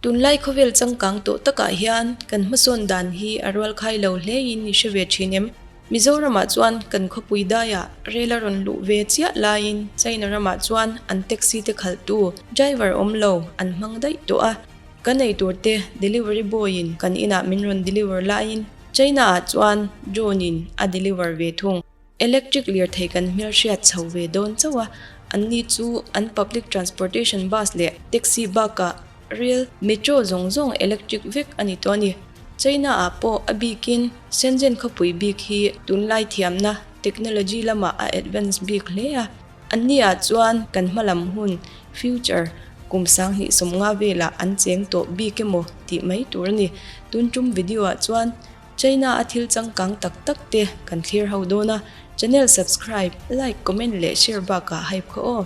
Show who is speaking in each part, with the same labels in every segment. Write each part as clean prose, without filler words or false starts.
Speaker 1: Tunlai khawvel changkang tawh takah hian kan hmasawn dan hi a rualkhai lo hlein i hre ve thin em? Mizoramah chuan kan khawpui daiah rel a rawn luh ve chiah laiin China ramah chuan an taxi te khalhtu driver awm lo an hmang daih tawh a. Kan ei tur te delivery boy in kan inah min rawn deliver laiin China ah chuan drone in a deliver ve thung. Electric lirthei kan hmelhriat chho ve dawn chauh a, anni chu an public transportation bus leh taxi bakah rail, metro zawng zawng electric vek a ni tawh a ni. China ah pawh a bikin Shenzhen khawpui bik hi tunlai thiamna technology lamah a advance bik hle a. Anni ah chuan kan hmalam hun, future, kum 2050 velah an cheng tawh bik emaw tih mai tur a ni. Tun tum video ah chuan China a thil changkang tak tak te kan thlir ho dawn a, channel subscribe, like, comment leh share bakah hype kha aw.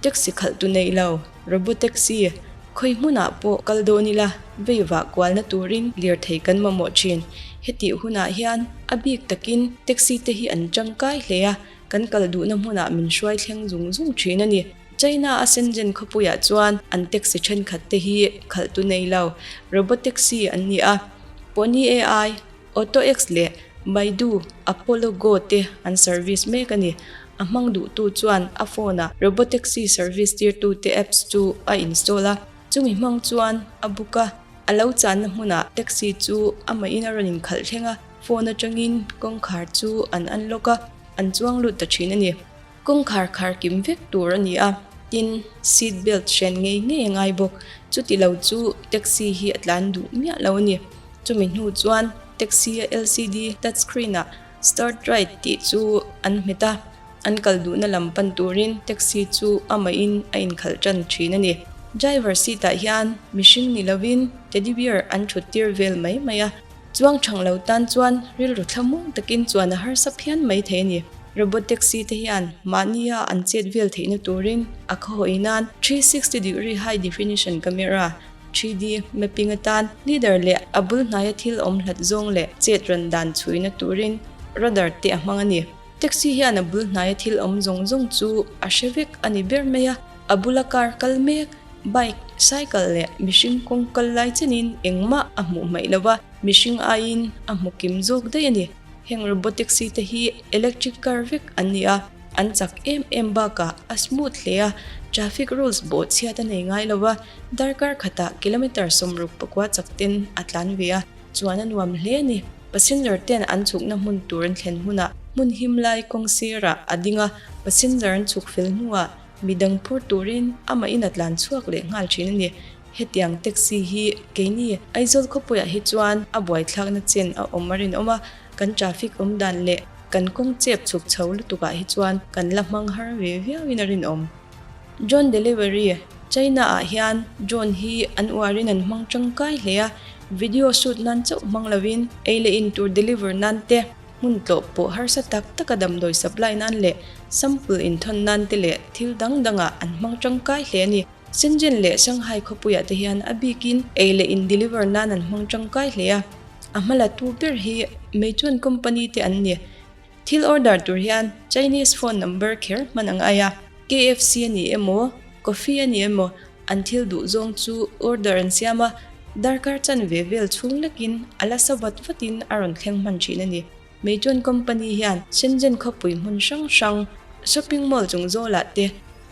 Speaker 1: Taxi khalh tu neih lo, robot taxi, khawi hmunah pawh kal dawn ila vei vah kualna turin lirthei kan mamawh thin. Hetih hunah hian a bik takin taxi te hi an tangkai hle a, kan kal duhna hmunah min hruai thleng zung zung thin a ni. China a Shenzhen khawpuiah chuan an taxi thenkhat te hi khalh tu nei lo, robot taxi an ni a. Pony AI, AutoX leh Baidu Apollo Go te an service mek a ni. A hmang duhtu chuan a phone ah robot taxi service tirtute apps chu a install a, chumi hmang chuan a book a, a lo channa hmunah taxi chu amahin a rawn inkhalh thleng a. Phone atangin kawngkhar chu an unlock a, an chuang lut ta thin a ni. Kawngkhar khar kim vek tur a ni a, tin seat belt hren ngei ngei a ngai bawk. Chuti lo chu taxi hi a tlan duh miah lo a ni. Chumi hnu chuan taxi a LCD touch screen ah start ride tih chu an hmet a, an kal duhna lam pan turin taxi chu amahin a inkhalh tan thin a ni. Driver seat ah hian mihring ni lovin teddy bear an thut tir vel mai mai a. Chuang thang lo tan chuan rilru thlamuang takin chuan a harsa phian mai thei a ni. Robot taxi te hian mahnia an chet vel theihna turin a khawhawi nan 360 degree high definition camera, 3D mapping atan leader leh a bul hnaia thil awm hlat zawng leh chet ran dan chhuina turin radar te a hmang a ni. Taxi hian a bul hnaia thil awm zawng zawng chu a hre vek a ni ber mai a, a bula car kal mek, Bike, cycle leh mihring kawng kal lai chenin engmah a hmuh hmaih lo va, mihring aiin a hmu kim zawk daih a ni. Heng robot taxi te hi electric car vek an ni a, an chak em em bakah a smooth hle a, traffic rules bawhchhiat a nei ngai lo va, darkar khatah kilometre 64 chak ten a tlan ve a, chuan a nuam hle a ni. Passenger ten an chhukna hmun tur an thlen hunah hmun him lai kawng sirah a ding a, passenger an chhuk fel hnuah Midang phur turin amah in a tlan chhuak leh nghal thin a ni. Hetiang taxi hi keini Aizawl khawpuiah hi chuan a buaithlakna chen a awm a rinawm a, kan traffic awm dan leh kan kawng chep chhuk chho lutukah hi chuan kan la hmang har ve viauin a rinawm. Drone delivery, China ah hian drone hi an uarin an hmang tangkai hle a, video shoot nan chauh hmang lovin ei leh in tur deliver nan te, Hmun tlawh pawh harsa tak taka damdawi supply nan leh sample inthawn nan te leh thil dang dangah an hmang tangkai hle a ni. Shenzhen leh Shanghai khawpuiah te hian a bikin ei leh in deliver nan an hmang tangkai hle a. A hmala tu ber hi Meituan company te an ni. Thil order tur hian Chinese phone number kher hman a ngai a. KFC a ni emaw, coffee a ni emaw an thil duh zawng chu order an siam a, darkar chanve vel chhung lekin a la sa vat vatin a rawn thleng hman thin a ni. Meituan company hian Shenzhen khawpui hmun hrang hrang, shopping mall chung zawlah te,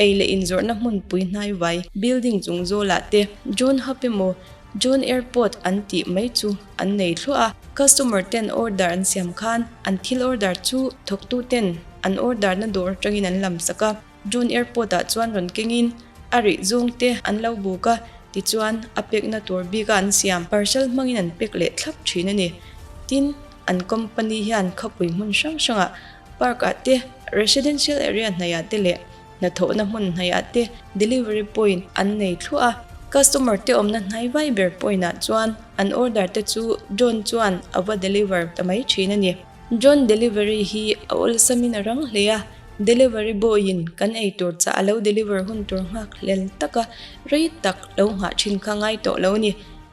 Speaker 1: ei leh inzawrhna hmunpui hnaivai building chung zawlah te, drone hub emaw drone airport an tih mai chu an nei thluah a, customer ten order an siam khan an thil order chu thawktu ten an order na dawr atangin an lam sak a. Drone airport ah chuan rawn kengin a rih zawng te an lo buk a, tichuan a pekna tur bik a an siam parcel hmangin an pek leh thlap thin a ni. Tin, an company hian khawpui hmun hrang hrangah park ah te, residential area hnaihah te leh hnathawhna hmun hnaihah te delivery point an nei thluah a. Customer te awmna hnai vai ber point ah chuan an order te chu drone chuan a va deliver ta mai thin a ni. Drone delivery hi a awlsamin a rang hle a, delivery boy in kan ei tur chah a lo deliver hun tur nghak hlel taka rei tak lo nghah thin kha ngai tawh lo a ni.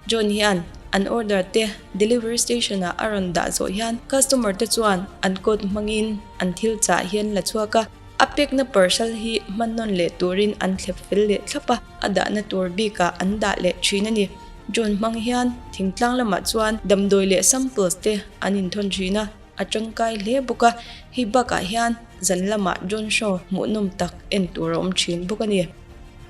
Speaker 1: Drone hian an order te delivery station ah a rawn dah zawh hian customer te chuan an code hmangin an thil chah hi an la chhuak a, a pekna parcel hi hman nawn leh turin an thlep fel leh thlap a, a dahna tur bikah an dah leh thin a ni. Drone hmang hian thingtlang lamah chuan damdawi leh samples te an inthawn thin a, a tangkai hle bawk a. Hei bakah hian zan lamah drone show hmuhnawm tak en tur a awm thin bawk a ni.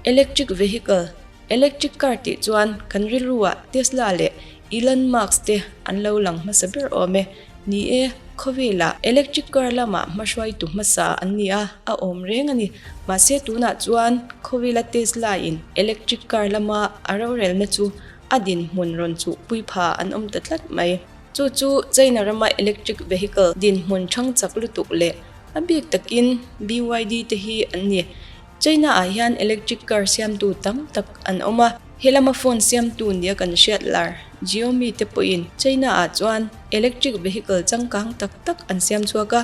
Speaker 1: Electric vehicle, Electric car tih chuan kan rilruah Tesla leh Elon Musk te an lo lang hmasa ber awm e. Ni e, khawvelah electric car lamah hmahruaitu hmasa an ni a, a awm reng a ni. Mahse tunah chuan khawvela Tesla in electric car lama a rorelna chu a dinhmun rawn chuhpui pha an awm ta tlat mai. Chu chu China rama electric vehicle dinhmun thang chak lutuk leh a bik takin BYD te hi an ni. China ah hian electric car siamtu tam tak an awm a, he lama phone siamtu nia kan hriat lar Xiaomi te pawhin China ah chuan electric vehicle changkang tak tak an siam chhuak a,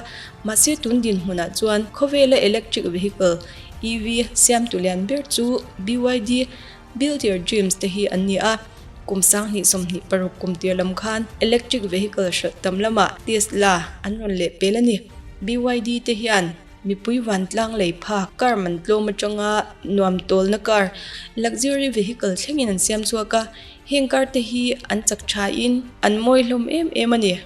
Speaker 1: mahse tun dinhmunah chuan khawvela electric vehicle, EV, siamtu lian ber chu BYD, Build Your Dreams, te hi an ni a, kum 2026 kum tir lam khan electric vehicle hralh tam lamah Tesla an rawn lehpel a ni. BYD te hian Mipui vantlang lei phak car man tlawm atanga nuam tawlna car, luxury vehicle thlengin an siam chhuak a, heng car te hi an chak thain an mawi hlawm em em a ni.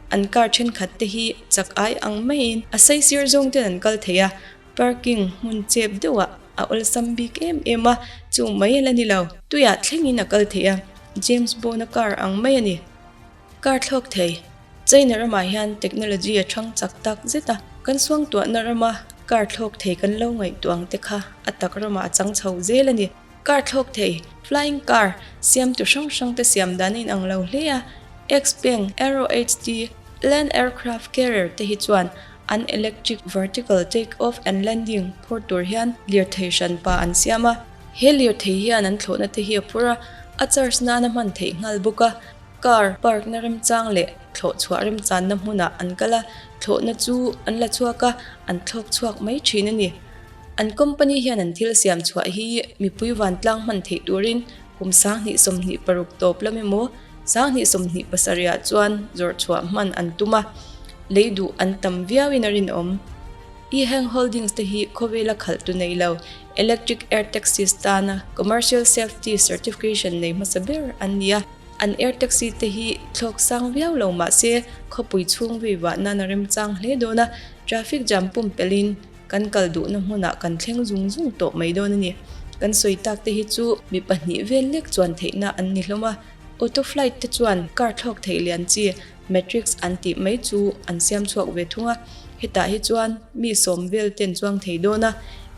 Speaker 1: An car thenkhat te hi chak ai ang maiin a saisir zawng ten an kal thei a, parking hmun chep deuhah a awlsam bik em em a, chu mai a la ni lo. Tuiah thlengin a kal thei a, James Bond-a car ang mai a ni. Car thlawk thei. China ramah hian technology a thang chak tak zet a, kan suangtuahna rama car thlawk thei kan lo ngaihtuah ang te kha a tak ramah a chang chho zel a ni. Car thlawk thei, flying car, siamtu hrang hrang te siam dan a inang lo hle a, Xpeng, Aero HD, Land Aircraft Carrier te hi chuan an electric vertical take off and landing phur tur hian lirthei hranpa an siam a. He lirthei hian an thlawhna te hi a phur a, a charge nan a hman theih nghal bawk a. Car park na remchang leh thlawh chhuah remchanna hmunah an kal a, thlawhna chu an la chhuak a, an thlawk chhuak mai thin a ni. An company hian an thil siam chhuah hi mipui vantlang hman theih turin kum 2026 tawp lam emaw 2027 ah chuan zawrh chhuah hman an tum a, lei duh an tam viauin a rinawm. E-Hang Holdings te hi khawvela khalhtu nei lo electric air taxis tana commercial safety certification nei hmasa ber an ni a. An air taxi te hi thlawk sang viau lo mah se khawpui chhung vei vah nan a remchang hle dawn a, traffic jam pumpelhin kan kal duhna hmunah kan thleng zung zung tawh mai dawn a ni. Kan sawi tak te hi chu mi pahnih vel lek chuan theihna an ni hlawm a, auto flight te chuan car thlawk theih lian chi matrix an tih mai chu an siam chhuak ve thung a, hetah hi chuan mi sawm vel ten chuang thei dawn a,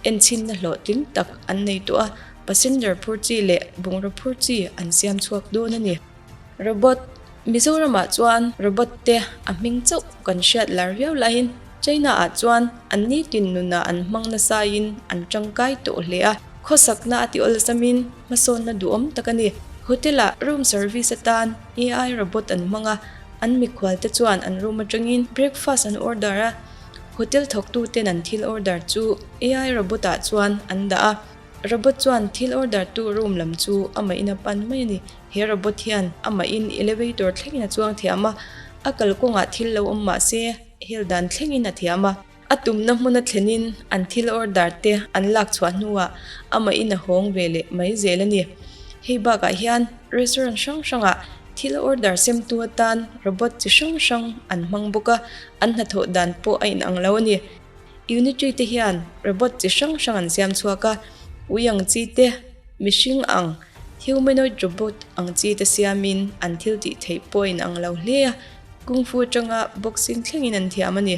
Speaker 1: enchhinna hlawhtling tak an nei tawh a. Passenger phur chi leh bungraw phur chi an siam chhuak dawn a ni. Robot, Mizoramah chuan robot te a hming chauh kan hriat lar viau laiin China ah chuan an nitin nunah an hmang nasaiin an tangkai tawh hle a, khawsakna a ti awlsamin hmasawnna duhawm tak a ni. Hotel ah room service atan AI robot an hmang a, an mikhual te chuan an room atangin breakfast an order a, hotel thawktu ten an thil order chu AI robot ah chuan an dah a. Robot chuan thil order tu room lam chu amah in a pan mai a ni. He robot hian amah in elevator thlengin a chuang thiam a, a kalkawngah thil lo awm mah se hel dan thlengin a thiam a. A tumna hmun a thlenin an thil order te an lak chhuah hnuah amah in a hawng ve leh mai zel a ni. Hei bakah hian restaurant hrang hrangah thil order semtu atan robot chi hrang hrang an hmang bawk a, an hnathawh dan pawh a inang lo a ni. Unitary te hian robot chi hrang hrang an siam chhuak a, ui ang chi te, mihring ang, humanoid robot ang chi te siamin an thil tih theih pawh in ang lo hle a, kung fu atanga boxing thlengin an thiam a ni.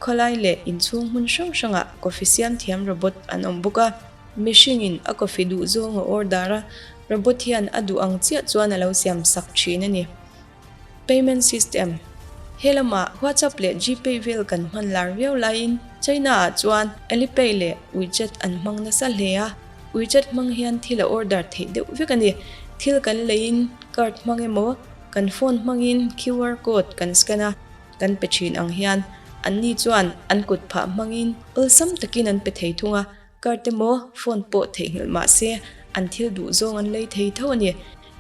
Speaker 1: Khawlai leh inchhung hmun hrang hrangah coffee siam thiam robot an awm bawk a, mihringin a coffee duh zawng a order a, robot hian a duh ang chiah chuan a lo siam sak thin a ni. Payment system, He lamah WhatsApp leh Gpay vel kan hman lar viau laiin China ah chuan Alipay leh WeChat an hmang nasa hle a, WeChat hmang hian thil a order theih deuh vek a ni. Thil kan leiin card hmang emaw, kan phone hmangin QR code kan scan a, kan pe thin ang hian anni chuan an kut phah hmangin awlsam takin an pe thei thung a. Card emaw phone pawh theihnghilh mah se an thil duh zawng an lei thei tho a ni.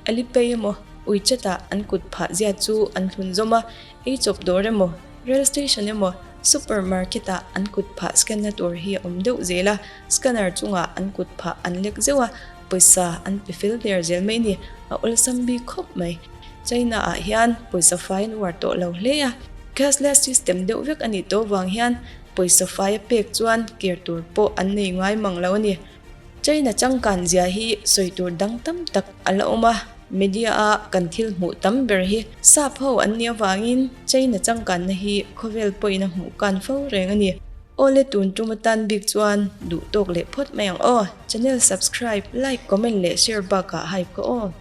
Speaker 1: Alipay emaw WeChat ah an kut phah zia chu an hlun zawm a, ei chawp dawr emaw rail station emaw super market ah an kut phah scan na tur hi a awm deuh zel a, scanner chungah an kut phah an lek zeuh a. pawisa an pe fel der zel mai a ni. A awlsam bik khawp mai. China ah hian pawisa fai an uar tawh lo hle a, cashless system deuh vek a nih tawh vang hian pawisa fai a pek chuan kir tur pawh an nei ngai mang lo a ni. China changkan zia hi sawi tur dang tam tak a la awm a, media a kan thil hmuh tam ber hi sap ho an nih avangin China changkanna hi khawvel pawhin a hmuh kan fo reng a ni. Awle tun tum atan bik chuan duh tawk leh phawt mai ang aw. Channel subscribe, like, comment leh share bakah hype ka aw.